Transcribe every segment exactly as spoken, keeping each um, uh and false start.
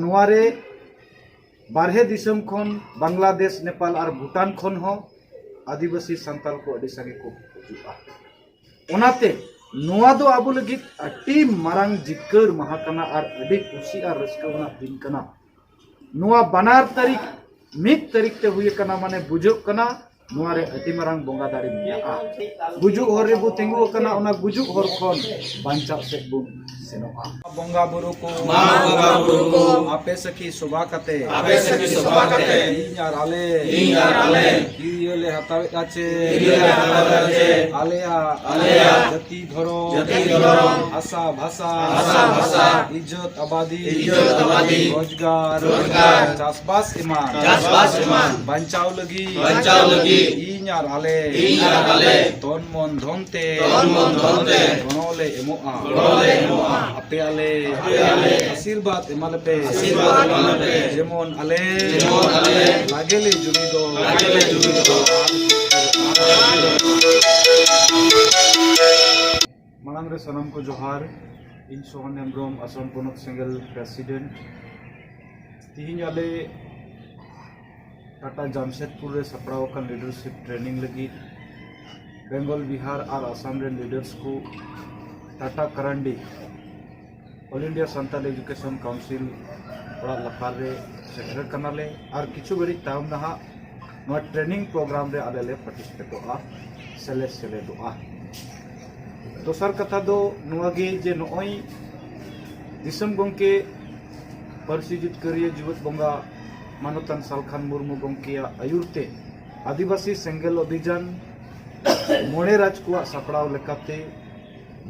ᱱᱚᱣᱟ ᱨᱮ ᱵᱟᱨᱦᱮ ᱫᱤᱥᱚᱢ ᱠᱷᱚᱱ, ᱵᱟᱝᱞᱟᱫᱮᱥ, ᱱᱮᱯᱟᱞ ᱟᱨ ᱵᱷᱩᱴᱟᱱ ᱠᱷᱚᱱ ᱦᱚᱸ ᱟᱹᱫᱤᱵᱟᱹᱥᱤ ᱥᱟᱱᱛᱟᱲ ᱠᱚ ᱟᱹᱰᱤ ᱥᱟᱸᱜᱮ ᱠᱚ ᱦᱤᱡᱩᱜᱼᱟ᱾ ᱚᱱᱟᱛᱮ ᱱᱚᱣᱟ ᱫᱚ ᱟᱵᱚ ᱞᱟᱹᱜᱤᱫ ᱟᱹᱰᱤ ᱢᱟᱨᱟᱝ ᱡᱤᱛᱠᱟᱹᱨ ᱢᱟᱦᱟ ᱠᱟᱱᱟ ᱟᱨ ᱟᱹᱰᱤ ᱠᱩᱥᱤ ᱟᱨ ᱨᱟᱹᱥᱠᱟᱹ ᱟᱱᱟᱜ ᱫᱤᱱ ᱠᱟᱱᱟ᱾ ᱱᱚᱣᱟ ᱵᱟᱱᱟᱨ ᱛᱟᱹᱨᱤᱠᱷ ᱢᱤᱫ ᱛᱟᱹᱨᱤᱠᱷ ᱛᱮ ᱦᱩᱭ ᱟᱠᱟᱱᱟ, ᱢᱟᱱᱮ ᱵᱩᱡᱷᱟᱹᱜ ᱠᱟᱱᱟ ᱱᱚᱣᱟ ᱨᱮ ᱟᱹᱰᱤ ᱢᱟᱨᱟᱝ ᱵᱚᱸᱜᱟ ᱫᱟᱲᱮ ᱢᱮᱱᱟᱜᱼᱟ᱾ ᱜᱩᱡᱩᱜ ᱦᱚᱨ ᱨᱮᱵᱚ ᱛᱤᱸᱜᱩ ᱟᱠᱟᱱᱟ, ᱚᱱᱟ ᱜᱩᱡᱩᱜ ᱦᱚᱨ ᱠᱷᱚᱱ ᱵᱟᱧᱪᱟᱣ ᱥᱮᱫ ᱵᱚᱱ ᱥᱮᱱᱚᱜᱼᱟ᱾ ᱵᱚᱸᱜᱟ ᱵᱩᱨᱩ ᱠᱚ, ᱢᱟ ᱵᱚᱸᱜᱟ ᱵᱩᱨᱩ ᱠᱚ, ᱟᱯᱮ ᱥᱟᱹᱠᱷᱤ ᱥᱚᱵᱷᱟ ᱠᱟᱛᱮ, ᱟᱯᱮ ᱥᱟᱹᱠᱷᱤ ᱥᱚᱵᱷᱟ ᱠᱟᱛᱮ, ᱤᱧ ᱟᱨ ᱟᱞᱮ, ᱤᱧ ᱟᱨ ᱟᱞᱮ, ᱠᱤᱨᱤᱭᱟᱹ ᱞᱮ ᱦᱟᱛᱟᱣᱮᱫᱼᱟ ᱪᱮ, ᱠᱤᱨᱤᱭᱟᱹ ᱞᱮ ᱦᱟᱛᱟᱣᱮᱫᱼᱟ ᱪᱮ, ᱟᱞᱮᱭᱟᱜ, ᱟᱞᱮᱭᱟᱜ ᱡᱟᱹᱛᱤ ᱫᱷᱚᱨᱚᱢ, ᱡᱟᱹᱛᱤ ᱫᱷᱚᱨᱚᱢ, ᱵᱷᱟᱥᱟ ᱵᱷᱟᱥᱟ, ᱵᱷᱟᱥᱟ ᱵᱷᱟᱥᱟ, ᱤᱡᱽᱡᱚᱛ ᱟᱵᱟᱫᱤ, ᱤᱡᱽᱡᱚᱛ ᱟᱵᱟᱫᱤ, ᱨᱳᱡᱽᱜᱟᱨ, ᱨᱳᱡᱽᱜᱟᱨ, ᱪᱟᱥᱵᱟᱥ ᱮᱢᱟᱱ, ᱪᱟᱥᱵᱟᱥ ᱮᱢᱟᱱ, ᱵᱟᱧᱪᱟᱣ ᱞᱟᱹᱜᱤᱫ, ᱵᱟᱧᱪᱟᱣ ᱞᱟᱹᱜᱤᱫ, ᱤᱧ ᱟᱨ ᱟᱞᱮ, ᱤᱧ ᱟᱨ ᱟᱞᱮ, ᱛᱚᱱ ᱢᱚᱱ ᱫᱷᱚᱱ ᱛᱮ, ᱛᱚᱱ ᱢᱚᱱ ᱫᱷᱚᱱ ᱛᱮ, ᱜᱚᱲᱚ ᱞᱮ ᱮᱢᱚᱜᱼᱟ, ᱜᱚᱲᱚ ᱞᱮ ᱮᱢᱚᱜᱼᱟ, ᱟᱯᱮ ᱟᱞᱮ, ᱟᱯᱮ ᱟᱞᱮ, ᱟᱥᱤᱨᱵᱟᱫᱽ ᱮᱢᱟ ᱞᱮᱯᱮ, ᱟᱥᱤᱨᱵᱟᱫᱽ ᱮᱢᱟ ᱞᱮᱯᱮ, ᱡᱮᱢᱚᱱ ᱟᱞᱮ, ᱡᱮᱢᱚᱱ ᱟᱞᱮ, ᱞᱟᱜᱮ ᱞᱮ ᱡᱩᱢᱤᱫᱚᱜ, ᱞᱟᱜᱮ ᱞᱮ ᱡᱩᱢᱤᱫᱚᱜ᱾ ᱢᱟᱲᱟᱝ ᱨᱮ ᱥᱟᱱᱟᱢ ᱠᱚ ᱡᱚᱦᱟᱨ᱾ ᱤᱧ ᱥᱳᱦᱟᱱ ᱦᱮᱢᱵᱨᱚᱢ, ᱟᱥᱟᱢ ᱯᱚᱱᱚᱛ ᱥᱮᱸᱜᱮᱞ president᱾ ᱛᱤᱦᱤᱧ ᱟᱞᱮ ᱴᱟᱴᱟ ᱡᱟᱢᱥᱮᱫᱽᱯᱩᱨ ᱨᱮ ᱥᱟᱯᱲᱟᱣ ᱟᱠᱟᱱ leadership training ᱞᱟᱹᱜᱤᱫ ᱵᱮᱝᱜᱚᱞ, ᱵᱤᱦᱟᱨ ᱟᱨ ᱟᱥᱟᱢ ᱨᱮᱱ leaders ᱠᱚ Tata ᱠᱟᱨᱟᱱᱰᱤ All India Santal Education Council ᱚᱲᱟᱜ ᱞᱟᱛᱟᱨ ᱨᱮ ᱥᱮᱴᱮᱨ ᱠᱟᱱᱟᱞᱮ ᱟᱨ ᱠᱤᱪᱷᱩ ᱜᱷᱟᱹᱲᱤᱡ ᱛᱟᱭᱚᱢ ᱱᱟᱦᱟᱜ ᱱᱚᱣᱟ training program ᱨᱮ ᱟᱞᱮ ᱞᱮ participateᱚᱜᱼᱟ, ᱥᱮᱞᱮ ᱥᱮᱞᱮᱫᱚᱜᱼᱟ᱾ ᱫᱚᱥᱟᱨ ᱠᱟᱛᱷᱟ ᱫᱚ ᱱᱚᱣᱟ ᱜᱮ ᱡᱮ ᱱᱚᱜᱼᱚᱭ ᱫᱤᱥᱚᱢ ᱜᱚᱢᱠᱮ ᱯᱟᱹᱨᱥᱤ ᱡᱤᱛᱠᱟᱹᱨᱤᱭᱟᱹ ᱡᱤᱣᱮᱫ ᱵᱚᱸᱜᱟ ᱢᱟᱱᱚᱛᱟᱱ ᱥᱟᱞᱠᱷᱟᱱ ᱢᱩᱨᱢᱩ ᱜᱚᱢᱠᱮᱭᱟᱜ ᱟᱹᱭᱩᱨ ᱛᱮ ᱟᱹᱫᱤᱵᱟᱹᱥᱤ ᱥᱮᱸᱜᱮᱞ ᱚᱵᱷᱤᱡᱟᱱ ᱢᱚᱬᱮ ᱨᱟᱡᱽ ᱠᱚᱣᱟᱜ ᱥᱟᱯᱲᱟᱣ ᱞᱮᱠᱟᱛᱮ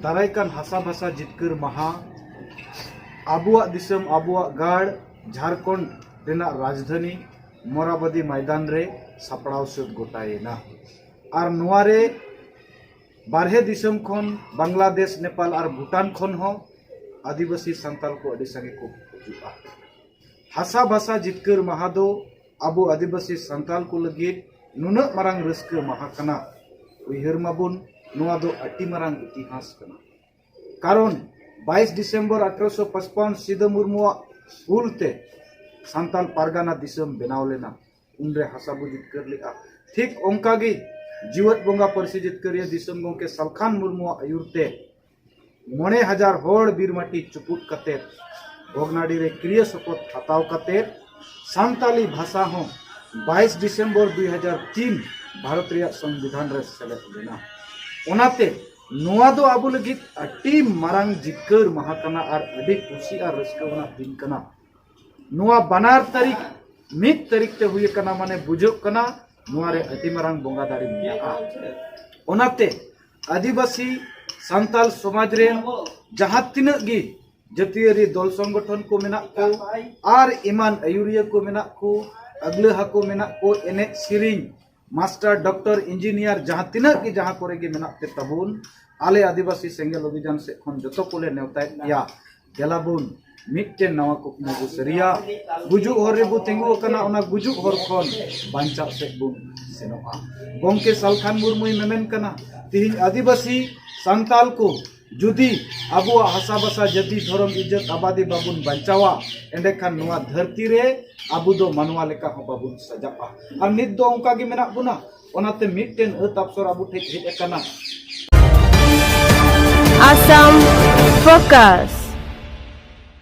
ᱫᱟᱨᱟᱭ ᱠᱟᱱ ᱦᱟᱥᱟ ᱵᱷᱟᱥᱟ ᱡᱤᱛᱠᱟᱹᱨ ᱢᱟᱦᱟ ᱟᱵᱚᱣᱟᱜ ᱫᱤᱥᱚᱢ, ᱟᱵᱚᱣᱟᱜ ᱜᱟᱲ, ᱡᱷᱟᱲᱠᱷᱚᱸᱰ ᱨᱮᱱᱟᱜ ᱨᱟᱡᱽᱫᱷᱟᱹᱱᱤ ᱢᱚᱨᱟᱵᱟᱫᱤ ᱢᱚᱭᱫᱟᱱ ᱨᱮ ᱥᱟᱯᱲᱟᱣ ᱥᱟᱹᱛ ᱜᱚᱴᱟᱭᱮᱱᱟ᱾ ᱟᱨ ᱱᱚᱣᱟ ᱨᱮ ᱵᱟᱨᱦᱮ ᱫᱤᱥᱚᱢ ᱠᱷᱚᱱ, ᱵᱟᱝᱞᱟᱫᱮᱥ, ᱱᱮᱯᱟᱞ ᱟᱨ ᱵᱷᱩᱴᱟᱱ ᱠᱷᱚᱱ ᱦᱚᱸ ᱟᱹᱫᱤᱵᱟᱹᱥᱤ ᱥᱟᱱᱛᱟᱲ ᱠᱚ ᱟᱹᱰᱤ ᱥᱟᱸᱜᱮ ᱠᱚ ᱦᱤᱡᱩᱜᱼᱟ᱾ ᱦᱟᱥᱟ ᱵᱷᱟᱥᱟ ᱡᱤᱛᱠᱟᱹᱨ ᱢᱟᱦᱟ ᱫᱚ ᱟᱵᱚ ᱟᱹᱫᱤᱵᱟᱹᱥᱤ ᱥᱟᱱᱛᱟᱲ ᱠᱚ ᱞᱟᱹᱜᱤᱫ ᱱᱩᱱᱟᱹᱜ ᱢᱟᱨᱟᱝ ᱨᱟᱹᱥᱠᱟᱹ ᱢᱟᱦᱟ ᱠᱟᱱᱟ᱾ ᱩᱭᱦᱟᱹᱨ ᱢᱟᱵᱚᱱ, ᱱᱚᱣᱟ ᱫᱚ ᱟᱹᱰᱤ ᱢᱟᱨᱟᱝ ᱤᱛᱤᱦᱟᱥ ᱠᱟᱱᱟ᱾ ᱠᱟᱨᱚᱱ ᱵᱟᱭᱤᱥ ᱰᱤᱥᱮᱢᱵᱚᱨ ᱟᱴᱷᱨᱚᱥᱚ ᱯᱟᱸᱪᱯᱟᱱᱱᱚ ᱥᱤᱫᱟᱹ ᱢᱩᱨᱢᱩᱣᱟᱜ ᱦᱩᱞ ᱛᱮ ᱥᱟᱱᱛᱟᱞ ᱯᱟᱨᱜᱟᱱᱟ ᱫᱤᱥᱚᱢ ᱵᱮᱱᱟᱣ ᱞᱮᱱᱟ, ᱩᱱᱨᱮ ᱦᱟᱥᱟ ᱵᱚ ᱡᱤᱛᱠᱟᱹᱨ ᱞᱮᱫᱼᱟ᱾ ᱴᱷᱤᱠ ᱚᱱᱠᱟ ᱜᱮ ᱡᱤᱣᱮᱫ ᱵᱚᱸᱜᱟ ᱯᱟᱹᱨᱥᱤ ᱡᱤᱛᱠᱟᱹᱨᱤᱭᱟᱹ ᱫᱤᱥᱚᱢ ᱜᱚᱢᱠᱮ ᱥᱟᱞᱠᱷᱟᱱ ᱢᱩᱨᱢᱩᱣᱟᱜ ᱟᱹᱭᱩᱨ ᱛᱮ ᱢᱚᱬᱮ ᱦᱟᱡᱟᱨ ᱦᱚᱲ ᱵᱤᱨ ᱢᱟᱹᱴᱤ ᱪᱩᱯᱩᱫ ᱠᱟᱛᱮ, ᱵᱷᱚᱜᱽᱱᱟᱰᱤ ᱨᱮ ᱠᱨᱤᱭᱟᱹ ᱥᱚᱯᱚᱛ ᱦᱟᱛᱟᱣ ᱠᱟᱛᱮ, ᱥᱟᱱᱛᱟᱞᱤ ᱵᱷᱟᱥᱟ ᱦᱚᱸ ᱵᱟᱭᱤᱥ ᱰᱤᱥᱮᱢᱵᱚᱨ ᱫᱩ ᱦᱟᱡᱟᱨ ᱛᱤᱱ ᱵᱷᱟᱨᱚᱛ ᱨᱮᱭᱟᱜ ᱥᱚᱝᱵᱤᱫᱷᱟᱱ ᱨᱮ ᱥᱮᱞᱮᱫ ᱞᱮᱱᱟ᱾ ᱚᱱᱟᱛᱮ ᱱᱚᱣᱟ ᱫᱚ ᱟᱵᱚ ᱞᱟᱹᱜᱤᱫ ᱟᱹᱰᱤ ᱢᱟᱨᱟᱝ ᱡᱤᱛᱠᱟᱹᱨ ᱢᱟᱦᱟ ᱠᱟᱱᱟ ᱟᱨ ᱟᱹᱰᱤ ᱠᱩᱥᱤ ᱟᱨ ᱨᱟᱹᱥᱠᱟᱹ ᱟᱱᱟᱜ ᱫᱤᱱ ᱠᱟᱱᱟ᱾ ᱱᱚᱣᱟ ᱵᱟᱱᱟᱨ ᱛᱟᱹᱨᱤᱠᱷ ᱢᱤᱫ ᱛᱟᱹᱨᱤᱠᱷ ᱛᱮ ᱦᱩᱭ ᱟᱠᱟᱱᱟ, ᱢᱟᱱᱮ ᱵᱩᱡᱷᱟᱹᱜ ᱠᱟᱱᱟ ᱱᱚᱣᱟ ᱨᱮ ᱟᱹᱰᱤ ᱢᱟᱨᱟᱝ ᱵᱚᱸᱜᱟ ᱫᱟᱲᱮ ᱢᱮᱱᱟᱜᱼᱟ᱾ ᱚᱱᱟᱛᱮ ᱟᱹᱫᱤᱵᱟᱹᱥᱤ ᱥᱟᱱᱛᱟᱞ ᱥᱚᱢᱟᱡᱽ ᱨᱮ ᱡᱟᱦᱟᱸ ᱛᱤᱱᱟᱹᱜ ᱜᱮ ᱡᱟᱹᱛᱤᱭᱟᱹᱨᱤ ᱫᱚᱞ ᱥᱚᱝᱜᱚᱴᱷᱚᱱ ᱠᱚ ᱢᱮᱱᱟᱜ ᱠᱚ ᱟᱨ ᱮᱢᱟᱱ ᱟᱹᱭᱩᱨᱤᱭᱟᱹ ᱠᱚ ᱢᱮᱱᱟᱜ ᱠᱚ, ᱟᱹᱜᱽᱞᱟᱹᱦᱟ ᱠᱚ ᱢᱮᱱᱟᱜ ᱠᱚ, ᱮᱱᱮᱡ ᱥᱮᱨᱮᱧ, ᱢᱟᱥᱴᱟᱨ, ᱰᱚᱠᱴᱚᱨ, ᱤᱧᱡᱤᱱᱤᱭᱟᱨ, ᱡᱟᱦᱟᱸ ᱛᱤᱱᱟᱹᱜ ᱜᱮ ᱡᱟᱦᱟᱸ ᱠᱚᱨᱮ ᱜᱮ ᱢᱮᱱᱟᱜ ᱯᱮ ᱛᱟᱵᱚᱱ, ᱟᱞᱮ ᱟᱹᱫᱤᱵᱟᱹᱥᱤ ᱥᱮᱸᱜᱮᱞ ᱚᱵᱷᱤᱡᱟᱱ ᱥᱮᱫ ᱠᱷᱚᱱ ᱡᱚᱛᱚ ᱠᱚᱞᱮ ᱱᱮᱣᱛᱟᱭᱮᱫ ᱯᱮᱭᱟ᱾ ᱫᱮᱞᱟ ᱵᱚᱱ ᱢᱤᱫᱴᱮᱱ ᱱᱟᱣᱟ ᱠᱩᱠᱢᱩ ᱵᱚ ᱥᱟᱹᱨᱤᱭᱟ᱾ ᱜᱩᱡᱩᱜ ᱦᱚᱨ ᱨᱮᱵᱚ ᱛᱤᱸᱜᱩ ᱟᱠᱟᱱᱟ, ᱚᱱᱟ ᱜᱩᱡᱩᱜ ᱦᱚᱨ ᱠᱷᱚᱱ ᱵᱟᱧᱪᱟᱣ ᱥᱮᱫ ᱵᱚᱱ ᱥᱮᱱᱚᱜᱼᱟ᱾ ᱜᱚᱢᱠᱮ ᱥᱟᱞᱠᱷᱟᱱ ᱢᱩᱨᱢᱩᱭ ᱢᱮᱢᱮᱱ ᱠᱟᱱᱟ, ᱛᱤᱦᱤᱧ ᱟᱹᱫᱤᱵᱟᱹᱥᱤ ᱥᱟᱱᱛᱟᱞ ᱠᱚ ᱡᱩᱫᱤ ᱟᱵᱚᱣᱟᱜ ᱦᱟᱥᱟ ᱵᱷᱟᱥᱟ, ᱡᱟᱹᱛᱤ, ᱫᱷᱚᱨᱚᱢ, ᱤᱡᱽᱡᱚᱛ, ᱟᱵᱟᱫᱤ ᱵᱟᱵᱚᱱ ᱵᱟᱧᱪᱟᱣᱟ, ᱮᱸᱰᱮᱠᱷᱟᱱ ᱱᱚᱣᱟ ᱫᱷᱟᱹᱨᱛᱤ ᱨᱮ ᱟᱵᱚ ᱫᱚ ᱢᱟᱱᱣᱟ ᱞᱮᱠᱟ ᱦᱚᱸ ᱵᱟᱵᱚᱱ ᱥᱟᱡᱟᱜᱼᱟ᱾ ᱟᱨ ᱱᱤᱛ ᱫᱚ ᱚᱱᱠᱟ ᱜᱮ ᱢᱮᱱᱟᱜ ᱵᱚᱱᱟ, ᱚᱱᱟᱛᱮ ᱢᱤᱫᱴᱮᱱ ᱟᱹᱛ ᱟᱯᱥᱚᱨ ᱟᱵᱚ ᱴᱷᱮᱱ ᱦᱮᱡ ᱟᱠᱟᱱᱟ᱾ Assam Focus.